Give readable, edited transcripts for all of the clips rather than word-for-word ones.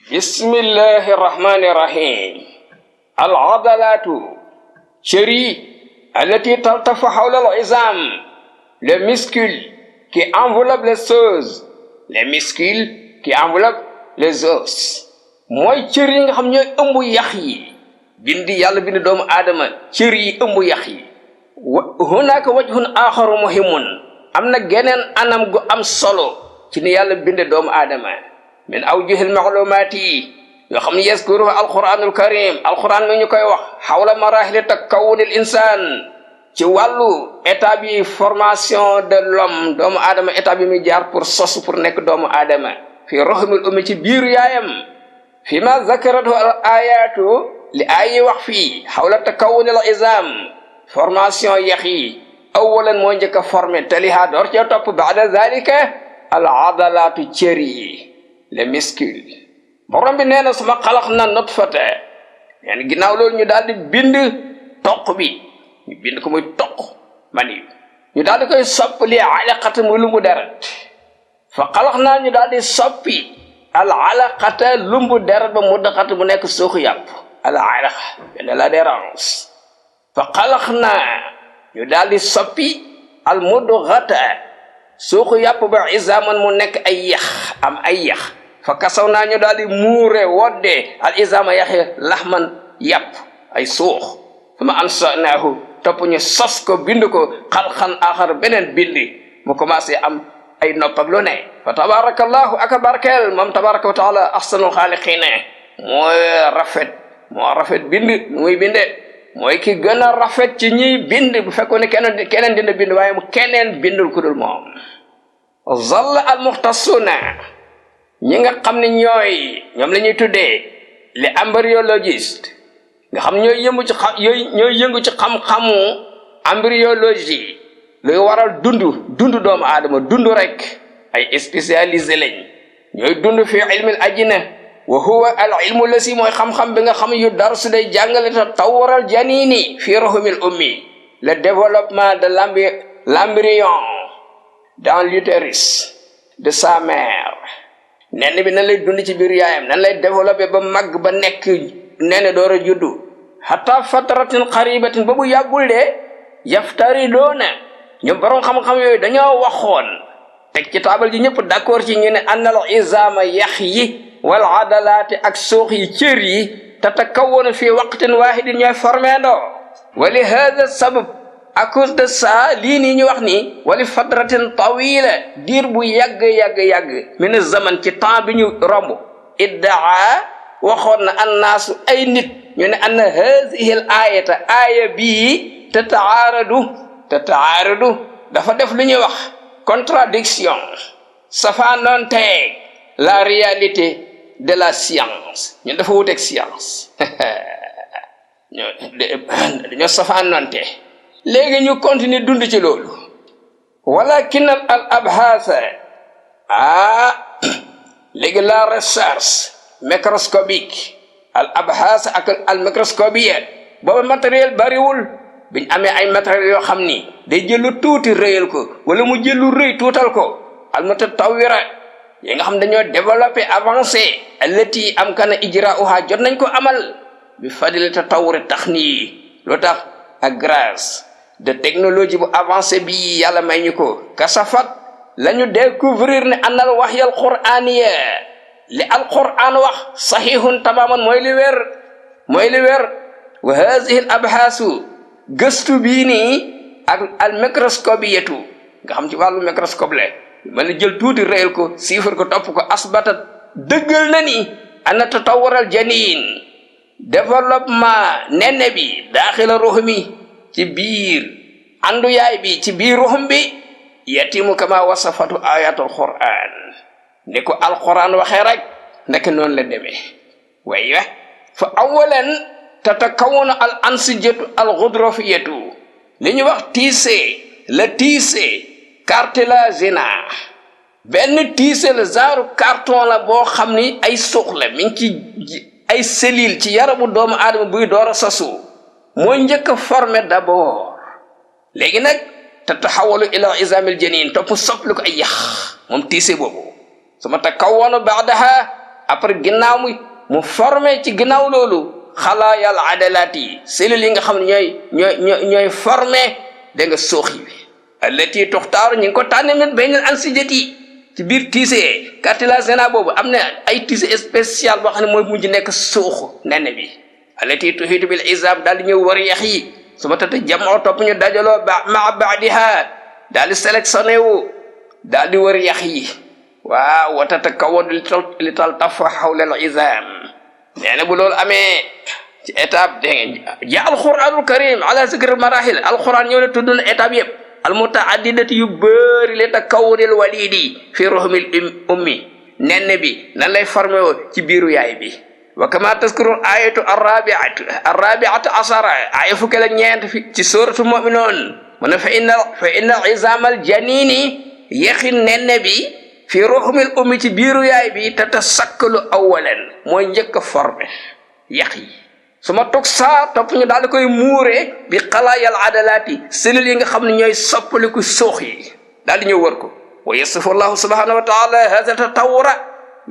Bismillahirrahmanirrahim. Al-adalatu chéri allati taltafu hawla al-izam, les muscles qui enveloppent les choses, les muscles qui enveloppent les os. mooy cër yi nga xam ñooy ëmb yax yi bindi yàlla bind doomu aadama cër yi ëmb yax yi hunaka wajhun akharu muhimun am na geneen anam gu am solo ci ni yàlla binde doomu aadama min awjuhil ma'lumati yoo xam ne yazkuruhu alquranul karim alquran mi ñu koy wax hawla marahili takawunil insan ci wàllu étape yi formation de l'homme doomu aadama étape yi muy jaar pour sosu pour nekk doomu aadama fi rahmil ummi ci biiru yaayam fi ma zakaratu al ayatu li ayi wax fii hawla takawunil izam formation yax yi awalan moo njëkk a formé taliha door cee topp baada zalika al adalatu cër yi les muscles borom bi nee na suma xalax na nutfata neen ginnaaw loolu ñu daal di bind toq bi ñu bind ko muy toq mani ñu daal di koy sopp li alaqata muy lumbu deret fa xalax naa ñu daal di soppi al alaqata lumbu deret ba muddaxat bu nekk suuxu yàpp al alaqa benn la dérance fa xalax naa ñu daal di soppi al mudghata suuxu yàpp ba izaaman mu nekk ay yax am ay yax fa kasaw naa ñu daal di muure wodde al izaama yaxe laxman yàpp ay suux fa ma ansa'naahu topp ñu sos ko bind ko xalxan axar beneen bindi mu commencé am ay nopp ak lu ne fa tabarakallahu aka barkeel moom tabaraka wa taala ahsanul xaaliqiina moo rafet bind nu muy binde mooy ki gën a rafet ci ñiy bind bu fekkoon ne keneen dina bind waaye mu keneen bindul ku dul moom zalla al muxtasuna ñi nga xam ne ñoom la ñuy tuddee les embryologistes nga xam ñooy yëngu ci xam-xamu embryologie luy waral dund doomu aadama dund rek ay spécialisé lañ ñooy dund fi ilmil ajina wa huwa al ilmu lasi mooy xam-xam bi nga xam yu darsu day jàngale ta tawaral janini fi rahmil ummi le développement de l'embryon dans l'utérus de sa mère nen bi nan lay dund ci biir yaayam nan lay développé ba màgg ba nekk nen door a juddu hatta fatratin qaribatin ba bu yàggul de yaftaridoona ñu borom xam-xam yooyu dañoo waxoon teg ci taabal ji ñëpp d'accord ci ñu ne annal izama yax yi wal adalaati ak suux yi cër yi tatakawwanu fi waqtin wahidin ñooy formeendoo wa li hada sabab à cause de ça lii nii ñu wax nii wali fatratin tawila diir bu yàgg min zaman ci temps bi ñu romb iddaa waxoon na annaasu ay nit ñu ne anna haadihi l ayata aaya bii tataaradu dafa def lu ñuy wax contradiction safaanoonteeg la réalité de la science ñun dafa wuteeg science dañoo safaanoonte léegi ñu continuer dund ci loolu walakin al abhaasa léegi la recherche microscopique al abhaasa ak al microscopie booba matériel bariwul biñ amee ay matériel yoo xam ni day jël lu tuuti rëyal ko wala mu jël lu rëy tuutal ko al mutatawwira yi nga xam dañoo développé avancé allati am kana ijra'uha jot nañ ko amal bi fadili tatawwur taxni loo tax ak grâce de technologie bu avancé bi yàlla may ñu ko kasafat lañu découvrir ne annal wahyal qur'aniya li alquran wax sahihun tamaman mooy li wér wa hadhihi al abhasu gëstu bii nii ak al microscopiyatu nga xam ci wàllu microscope la mën na jël tuuti réel ko siifar ko topp ko asbata dëggal na ni ana tatawural janin développement nenne bi daaxila ruux mi ci biir andu yaay bi ci biir ruxum bi yatimu kama wasafatu ayatul quran ni ko alquran waxee rek nekk noonu la demee waaye fa awalan tatakawuna al ansijatu al ghudrofiyatu li ñu wax tiise cartilagineux benn tiise la genre carton la boo xam ni ay suux la mi ngi ci ay cellules ci yaramu doomu aadama buy door a sasu moo njëkk a formé d'abord léegi nag tatahawalu ila izamil janin topp sopplu ko ay yax moom tiise boobu suma takawwanu ba'daha après ginnaaw mu formé ci ginnaaw loolu xalaayal adalaati cellules yi nga xam ne ñooy formé da nga suux yi allati tuxtaaru ñu ngi ko tànne min baynal ansijati ci biir tiise cartilage sénat boobu am na ay tiise spécial boo xam ne mooy mujj nekk suuxu nen bi allati tuhiitu bil izam daal di ñëw war yax yi su ma tata jamoo topp ñu dajaloo ma baadiha daal di sélectionné wu daal di war yax yi waaw wa tatakawwanu li taltafa hawla al izam nee na bu loolu amee ci étape dégg nga ja alquranul karim ala zikr marahil alquran ñëw na tudd na étape yëpp almutaaddidati yu bëri li takawunil walidi fi ruhmil ummi nen bi nan lay formé woo ci biiru yaay bi wa kama taskuru ayatu arrabiatu asara aya fukki la ñeent fi ci suratul mu'minun mu ne fa inna izamal janini yaxi nen bi fi ruhmil ummi ci biiru yaay bi tatasakkalu awalan mooy njëkk a formé yax yi su ma toog saa topp ñu daal di koy muuree bi xalaayal adalaati cellules yi nga xam ne ñooy soppaliku suux yi daal di ñëw wër ko wa yasifu allahu subhanahu wa taala hada tatawura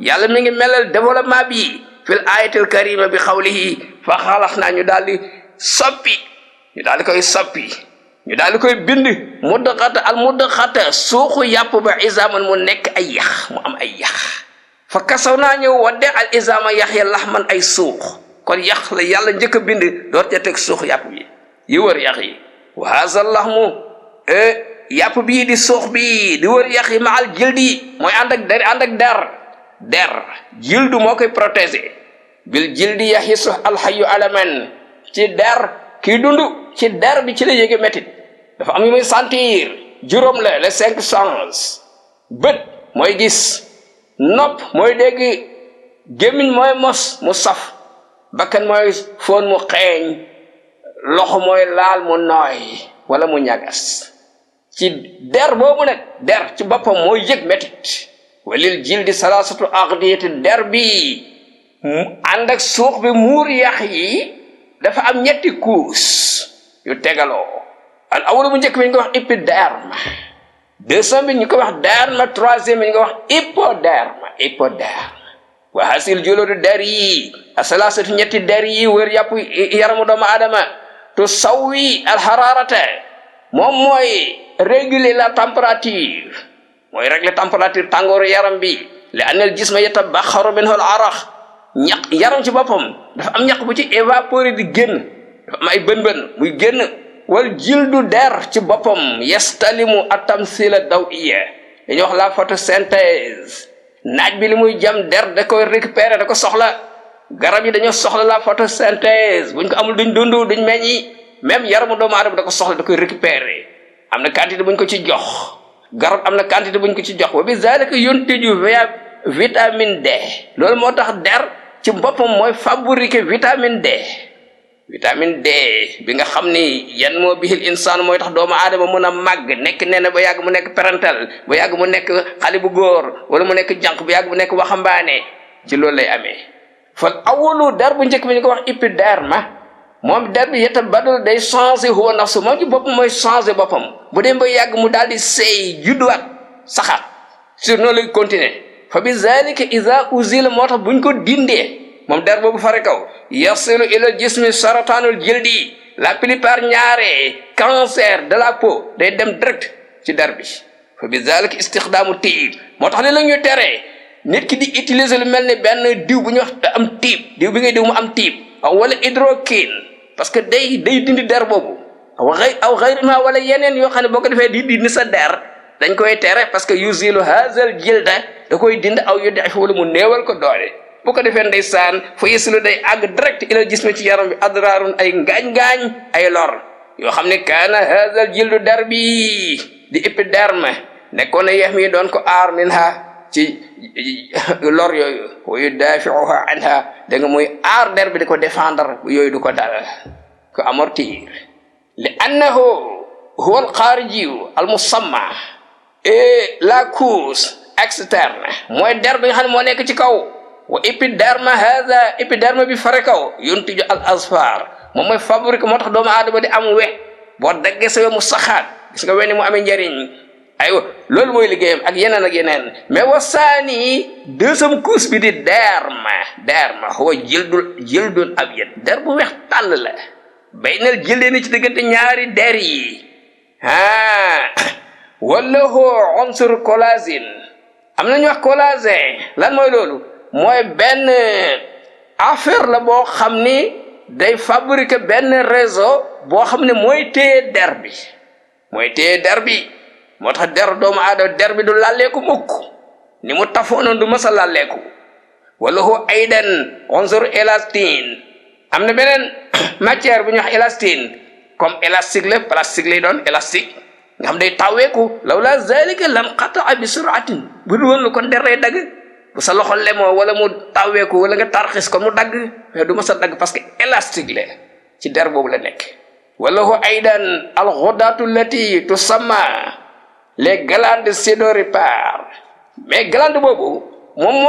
yàlla mi ngi melal développement bi fil ayatil karima bi xawlihi fa xalax naa ñu daal di soppi ñu daal di koy soppi ñu daal di koy bind muddaxata suuxu yàpp ba isaaman mu nekk ay yax mu am ay yax fa kasaw naa ñëw wadde al isaama yax ya laxman ay suux kon yax la yàlla njëkk a bind door ca teg suux yàpp bi yi wër yax yi wa haza laxmu yàpp bii di suux bi di wër yax yi maal jildi mooy ànd ak der jildu moo koy protéger bil jildi yaxisu alxayu alaman ci der kii dund ci der bi ci la yéege métit dafa am yu muy sentir juróom la les 5 sens bët mooy gis nopp mooy dégg gémmiñ mooy mos mu saf bakkan mooy foon mu xeeñ loxo mooy laal mu nooy wala mu ñagas ci der boobu nag der ci boppam mooy yëg métit walil jildi salasatu aqdiyati der bi ànd ak suux bi muur yax yi dafa am ñetti couche yu tegaloo al awlu bu njëkk bi ñu ko wax épiderme deuxième bi ñu ko wax derme troisième bi ñu ko wax hypoderme wa hasil juludu der yi asalasatu ñetti der yi wër yàpp yaramu doomu aadama to sawwi al hararata moom mooy réguler la température mooy régler température tàngooru yaram bi li anal jisma yatabakharu minhu al araq ñaq yaram ci boppam dafa am ñaq bu ci évaporé di génn dafa am ay bën-bën muy génn wal jildu der ci boppam yastalimu atamsila dawiya dañuy wax la photosynthèse naaj bi li muy jam der da koy récupérer da ko soxla garab yi dañoo soxla la photosynthèse buñ ko amul duñ dund duñ meññi même yaramu doomu aadama da ko soxla da koy récupérer am na quantité buñ ko ci jox garab am na quantité buñ ko ci jox wa bi zalika yuntiju vitamine D loolu moo tax der ci boppam mooy fabriquer vitamine D bi nga xam ni yan moo bihil insaan mooy tax doomu aadama mën a màgg nekk nee na ba yàgg mu nekk parental ba yàgg mu nekk xale bu góor wala mu nekk jànq ba yàgg mu nekk waxambaane ci loolu lay amee fal awalu der bu njëkk bi ñu ko wax épiderme moom der bi yetta badul day changé huwa nafsu moom ci boppam mooy changé boppam bu dem ba yàgg mu daal di seey judduwaat saxaat sur noonu lay continuer fa bi zalika iza uzila moo tax buñ ko dindee moom der boobu fare kaw yasilu ila jismi saratanul jildi la plupart ñaare cancer de la peau day dem direct ci der bi fa bi zalika istixdaamu tiib moo tax li la ñuy teree nit ki di utiliser lu mel ni benn diw bu ñuy wax am tiib diw bi ngay diw mu am tiib wala hydroquine parce que day dindi der boobu aw xayrima wala yeneen yoo xam ne boo ko defee di dindi sa der dañ koy tere parce que yuzilu hazal jilda da koy dindi aw yu def wala mu néewal ko doole bu ko defee ndeysaan fa yesilu day àgg direct ila jismi ci yaram bi adraarun ay ngaañ-ngaañ ay lor yoo xam ne kaana hazal jildu der bi di épiderme nekkoon na yeex mi doon ko aar minha ci lor yooyu wa yudafiuha anha da nga muy aar der bi di ko défendre yooyu du ko dal ko amortir li annahu huwa al xaarijiyu al musamma et la couche externe mooy der bi nga xam ne moo nekk ci kaw wa épiderme hada épiderme bi fare kaw yuntiju al asfar moom mooy fabrique moo tax doomu aadama di am we boo daggee sa we mu saxaat gis nga we ni mu amee njariñ aywa loolu mooy liggéeyam ak yeneen mais wasaani deuxième couche bi di derma huwa jildun abyad der bu weex tàll la baynal jildayni ci diggante ñaari der yi wala huwa unsur collagène am na ñu wax collagène lan mooy loolu mooy benn affaire la boo xam ni day fabriquer benn réseau boo xam ne mooy téye der bi moo tax der doomu aadama der bi du lalleeku mukk ni mu tafoonoon du mës a lalleeku wala hu aydan unsur élastine am na beneen matière bu ñuy wax élastine comme élastique la plastique lay doon élastique nga xam day taweeku lawla zalika lam qata'a bi sur'atin bu dul woon lu kon der day dagg bu sa loxo lemoo wala mu taweeku wala nga tarxis ko mu dagg mais du mës a dagg parce que élastique la ci der boobu la nekk wala hu aydan al ghudatu allati tusamma les glandes sédoripares mais glande boobu moom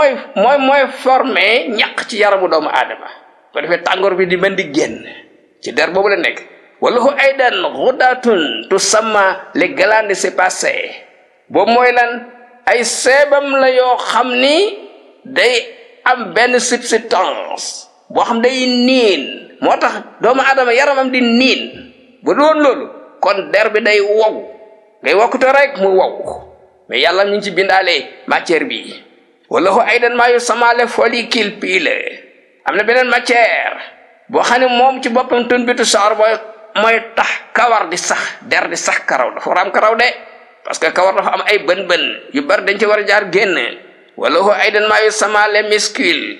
mooy former ñaq ci yaramu doomu aadama ko defee tàngoor bi di mën di génn ci der boobu la nekk wala hu aydan ghudatun tusamma les glandes sébacées boobu mooy lan ay seebam la yoo xam ni day am benn substance boo xam day niin moo tax doomu aadama yaramam di niin bu doon loolu kon der bi day wow ngay wokkute rek mu wow mais yàlla ñu ngi ci bindaale matière bi wala hu aydan maa yusamma les follicules pileux am na beneen matière boo xam ne moom ci boppam tunbitu sha'r mooy tax kawar di sax der di sax karaw dafa war a am karaw de parce que kawar dafa am ay bën yu bari dañ ci war a jaar génn wala hu aydan maa yusamma les muscles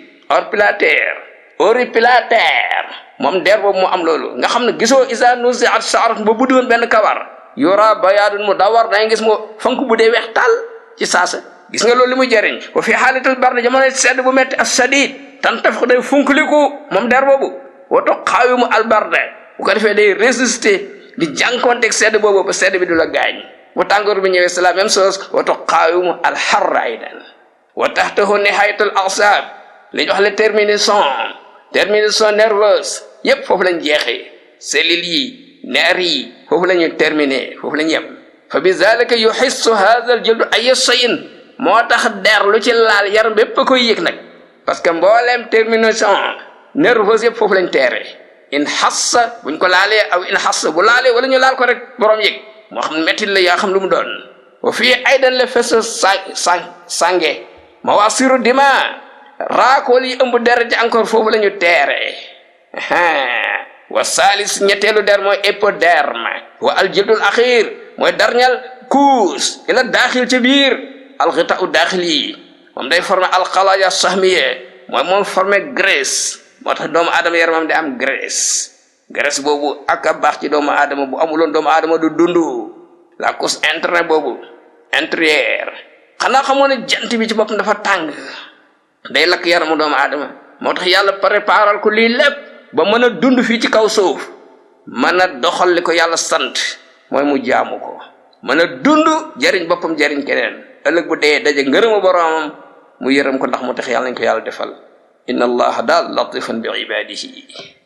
auripilataires moom der boobu moo am loolu nga xam ne gisoo isa nuzi'at sha'ratun ba buddi woon benn kawar yura bayaadun mu dawar dangay gis mu fank bu dee weex tàll ci saasa gis nga loolu li muy jëriñ wa fi xaalatul bard jamono sedd bu metti as-sadid tantafix day funkliku moom der boobu woto xaawimu albarde bu ko defee day résister di jànkonteeg sedd boobu ba sedd bi du la gaañ bu tàngoor bi ñëwee c'est la même chose woto xaawimu alxarra aydan wa taxtahu nihayatul a'sab li ñu wax le terminaison nerveuse yépp foofu lañ jeexee cellules yi neer yi foofu la ñu terminé foofu la ñu yem fa bi zalika yuhissu hadha al jildu ay shay'in moo tax der lu ci laal yaram bépp a koy yëg nag parce que mbooleem terminaison nerveuse yëpp foofu lañ teere in xassa buñ ko laalee aw in xassa bu laalee wala ñu laal ko rek borom yëg moo xam mettit la yaa xam lu mu doon wa fii aydan le fes sange mawasiru dima raakool yi ëmb der ji encore foofu la ñu teere wa salis ñetteelu der mooy épiderme wa aljildul axir mooy dernière couche ila daaxil ca biir alxita'u daaxil yi moom day former alxalaya sahmiye mooy moom former graisse moo tax doomu aadama yaramam di am graisse boobu ak a baax ci doomu aadama bu amuloon doomu aadama du dundu la couche interne boobu intérieure xanaa xamoo ne jant bi ci boppam dafa tàng day lakk yaramu doomu aadama moo tax yàlla préparal ko lii lépp ba mën a dund fii ci kaw suuf mën a doxal li ko yàlla sant mooy mu jaamu ko mën a dund jariñ boppam jariñ keneen ëllëg bu dee daje ngërëmu boroomam mu yërëm ko ndax mu tax yàlla nañ ko yàlla defal inna allaha daal latifun bi ibadihi